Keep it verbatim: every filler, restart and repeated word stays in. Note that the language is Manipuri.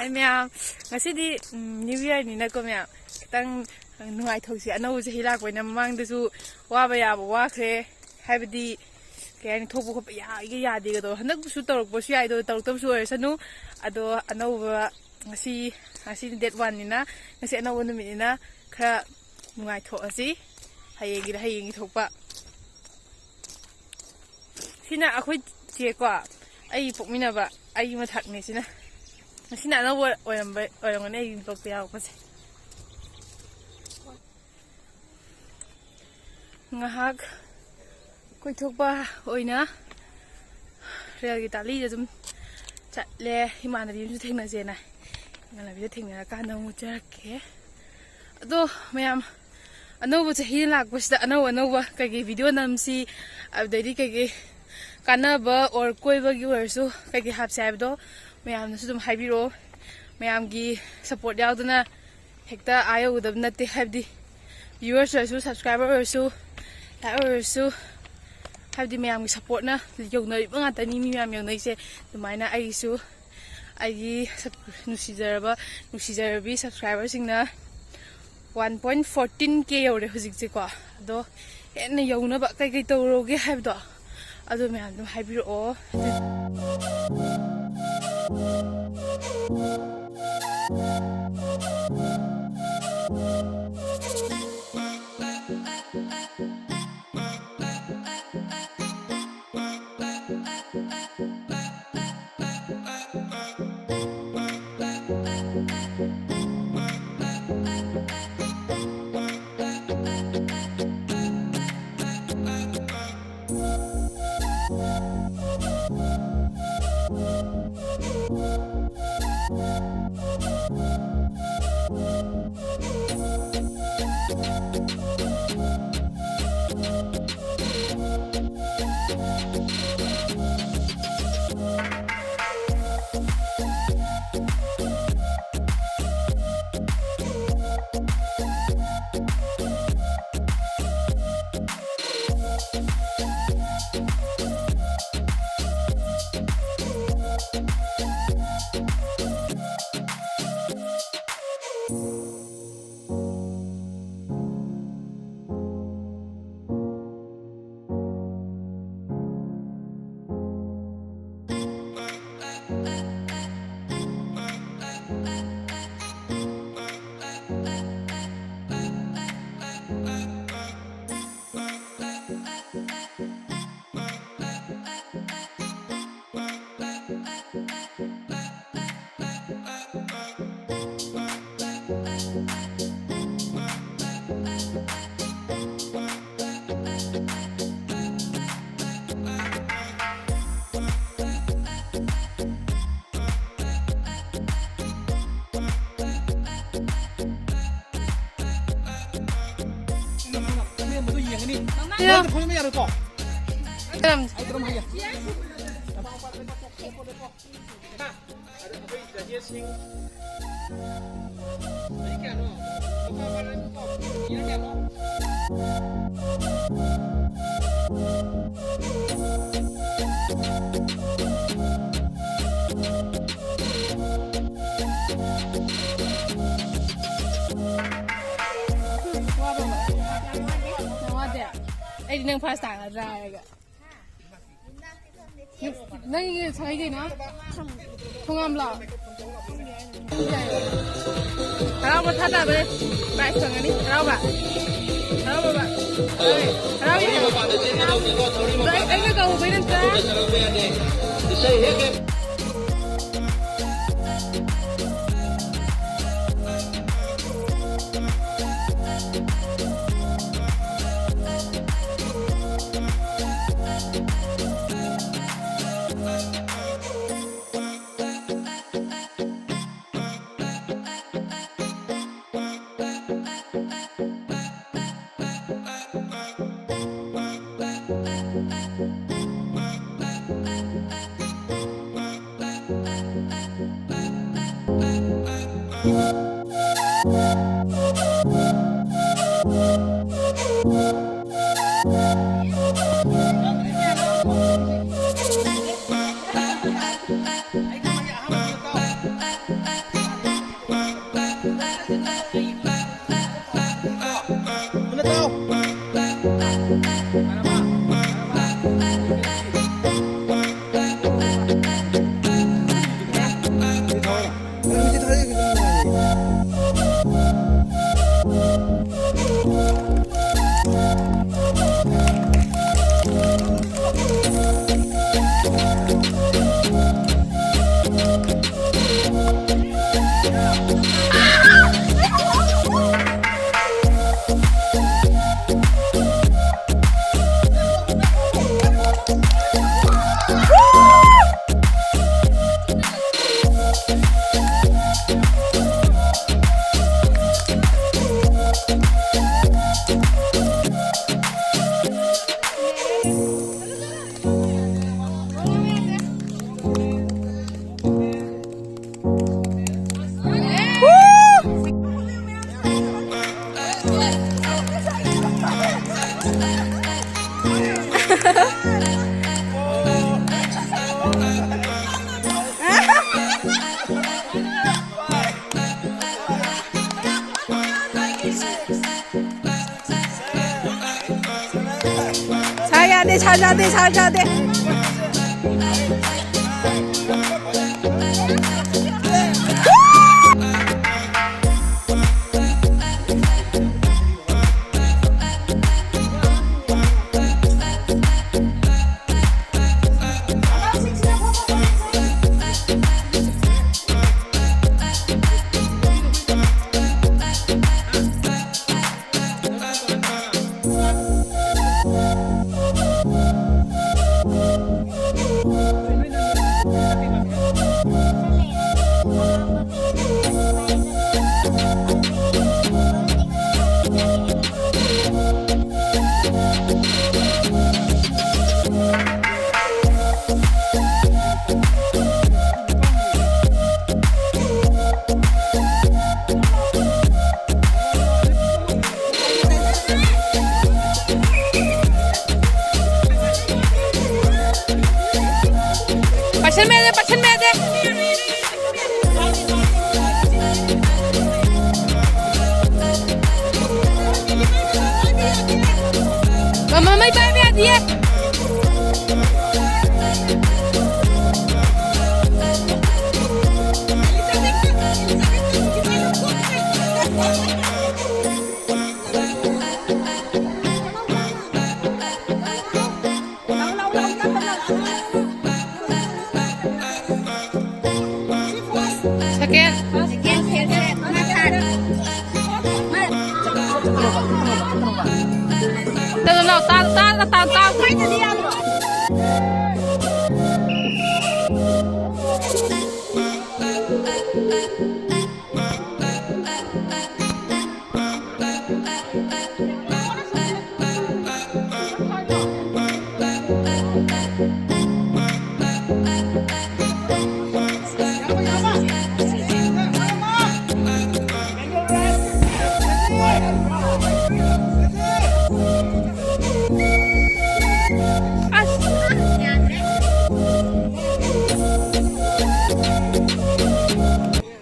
ꯑꯩ ꯃꯌꯥꯝ, ꯉꯁꯤꯗꯤ ꯅ꯭ꯌꯨ ꯌꯔꯅꯤꯅꯀꯣ ꯃꯌꯥꯝ, ꯈꯤꯇꯪ ꯅꯨꯡꯉꯥꯏꯊꯣꯛꯁꯤ꯫ ꯑꯅꯧꯕ ꯆꯍꯤ ꯂꯥꯛꯄꯅꯤꯅ ꯃꯃꯥꯡꯗꯁꯨ ꯋꯥꯕ ꯌꯥꯕ ꯋꯥꯈ꯭ꯔꯦ, ꯍꯥꯏꯕꯗꯤ ꯀꯩ ꯍꯥꯏꯅꯤ, ꯊꯣꯛꯄ ꯈꯣꯠꯄ ꯌꯥꯒꯦ ꯌꯥꯗꯦꯒꯗꯣ꯫ ꯍꯟꯗꯛꯁꯨ ꯇꯧꯔꯛꯄꯁꯨ ꯌꯥꯏ, ꯑꯗꯣ ꯇꯧꯔꯛꯇꯕꯁꯨ ꯑꯣꯏꯔꯁꯅꯨ꯫ ꯑꯗꯣ ꯑꯅꯧꯕ, ꯉꯁꯤ, ꯉꯁꯤꯗꯤ ꯗꯦꯠ ꯋꯥꯟꯅꯤꯅ, ꯉꯁꯤ ꯑꯅꯧꯕ ꯅꯨꯃꯤꯠꯅꯤꯅ ꯈꯔ ꯅꯨꯡꯉꯥꯏꯊꯣꯛꯑꯁꯤ꯫ ꯍꯌꯦꯡꯒꯤꯗ ꯍꯌꯦꯡꯒꯤ ꯊꯣꯛꯄ꯫ ꯁꯤꯅ ꯑꯩꯈꯣꯏ ꯆꯦꯀꯣ, ꯑꯩꯒꯤ ꯄꯣꯛꯃꯤꯟꯅꯕ, ꯑꯩꯒꯤ ꯃꯊꯛꯅꯦ ꯁꯤꯅ꯫ ꯉꯁꯤꯅ ꯑꯅꯧꯕ ꯑꯣꯏꯔꯝꯕ, ꯑꯣꯏꯔꯝꯒꯅꯤ ꯑꯩꯒꯤ ꯕ꯭ꯂꯣꯛꯇ ꯌꯥꯎꯔꯛꯄꯁꯦ꯫ ꯉꯥꯏꯍꯥꯛ ꯀꯣꯏꯊꯣꯛꯄ ꯑꯣꯏꯅ ꯔꯦꯜꯒꯤ ꯇꯥꯂꯤꯗ ꯑꯗꯨꯝ ꯆꯠꯂꯦ꯫ ꯏꯃꯥꯟꯅꯕꯤ ꯑꯃꯁꯨ ꯊꯦꯡꯅꯁꯦꯅ꯫ ꯏꯃꯥꯟꯅꯕꯤꯗ ꯊꯦꯡꯅꯔꯀꯥꯟꯗ ꯑꯃꯨꯛ ꯆꯠꯆꯔꯛꯀꯦ꯫ ꯑꯗꯣ ꯃꯌꯥꯝ, ꯑꯅꯧꯕ ꯆꯍꯤ ꯂꯥꯛꯄꯁꯤꯗ ꯑꯅꯧ ꯑꯅꯧꯕ ꯀꯩꯀꯩ ꯚꯤꯗꯤꯑꯣ ꯅꯝꯁꯤ, ꯑꯗꯩꯗꯤ ꯀꯩꯀꯩ ꯀꯥꯟꯅꯕ or ꯀꯣꯏꯕꯒꯤ ꯑꯣꯏꯔꯁꯨ ꯀꯩꯀꯩ ꯍꯥꯞꯁꯤ ꯍꯥꯏꯕꯗꯣ ꯃꯌꯥꯝꯅꯁꯨ ꯑꯗꯨꯝ ꯍꯥꯏꯕꯤꯔꯛꯑꯣ꯫ ꯃꯌꯥꯝꯒꯤ ꯁꯞꯄꯣꯔꯠ ꯌꯥꯎꯗꯅ ꯍꯦꯛꯇ ꯑꯥ ꯌꯧꯒꯗꯕ ꯅꯠꯇꯦ꯫ ꯍꯥꯏꯕꯗꯤ ꯚ꯭ꯌꯨꯋꯔꯁ ꯑꯣꯏꯔꯁꯨ, ꯁꯕꯁꯀ꯭ꯔꯥꯏꯕꯔ ꯑꯣꯏꯔꯁꯨ, ꯂꯥꯏꯛ ꯑꯣꯏꯔꯁꯨ, ꯍꯥꯏꯕꯗꯤ ꯃꯌꯥꯝꯒꯤ ꯁꯞꯄꯣꯔꯠꯅ ꯌꯧꯅꯔꯤꯕ ꯉꯥꯛꯇꯅꯤ, ꯃꯤ ꯃꯌꯥꯝ ꯌꯧꯅꯔꯤꯁꯦ꯫ ꯑꯗꯨꯃꯥꯏꯅ ꯑꯩꯒꯤꯁꯨ, ꯑꯩꯒꯤ ꯁꯞ-, ꯅꯨꯡꯁꯤꯖꯔꯕ, ꯅꯨꯡꯁꯤꯖꯔꯕꯤ ꯁꯕꯁꯀ꯭ꯔꯥꯏꯕꯔꯁꯤꯡꯅ ꯋꯥꯟ ꯄꯣꯏꯟ ꯐꯣꯔꯇꯤꯟ ꯀꯦ ꯌꯧꯔꯦ ꯍꯧꯖꯤꯛꯁꯦꯀꯣ꯫ ꯑꯗꯣ ꯍꯦꯟꯅ ꯌꯧꯅꯕ ꯀꯩꯀꯩ ꯇꯧꯔꯣꯒꯦ ꯍꯥꯏꯕꯗꯣ ꯑꯗꯨ ꯃꯌꯥꯝꯗꯣ ꯍꯥꯏꯕꯤꯔꯛꯑꯣ꯫ ꯅꯪ ꯐꯝꯕ ꯌꯥꯔꯣꯏꯀꯣ? ꯀꯔꯝ- ꯑꯩ ꯀꯔꯝ ꯍꯥꯏꯒꯦ? ꯋꯥꯕ꯭ꯔꯣ? ꯌꯥꯝ ꯋꯥꯗꯦ? ꯑꯩꯗꯤ ꯅꯪ ꯐꯥꯔꯁ ꯇꯥꯒꯗ꯭ꯔꯥ ꯍꯥꯏꯔꯒ꯫ ꯅꯪꯒꯤ ꯁꯥꯒꯩ ꯀꯩꯅꯣ? ꯊꯣꯉꯥꯝꯂꯣ? ꯍꯔꯥꯎꯕ ꯊꯥꯗꯕꯅꯦ꯫ ꯄ꯭ꯔꯥꯏꯖ ꯐꯪꯒꯅꯤ꯫ ꯍꯔꯥꯎꯕ꯫ ꯍꯔꯥꯎꯕ꯫ ꯍꯔꯥꯎꯕ꯫ ꯑꯗꯣ ꯑꯩ-, ꯑꯩꯅ ꯀꯧꯕꯩ ꯅꯠꯇ꯭ꯔꯥ? ꯁꯥꯔ ꯌꯥꯗꯦ, ꯁꯥꯔ ꯌꯥꯗꯦ꯫ ꯄꯥꯏꯁꯟꯕ ꯌꯥꯗꯦ, ꯄꯥꯏꯁꯟꯕ ꯌꯥꯗꯦ꯫ ꯃꯃꯥ, ꯃꯩ ꯄꯥꯏꯕ ꯌꯥꯗꯤꯌꯦ꯫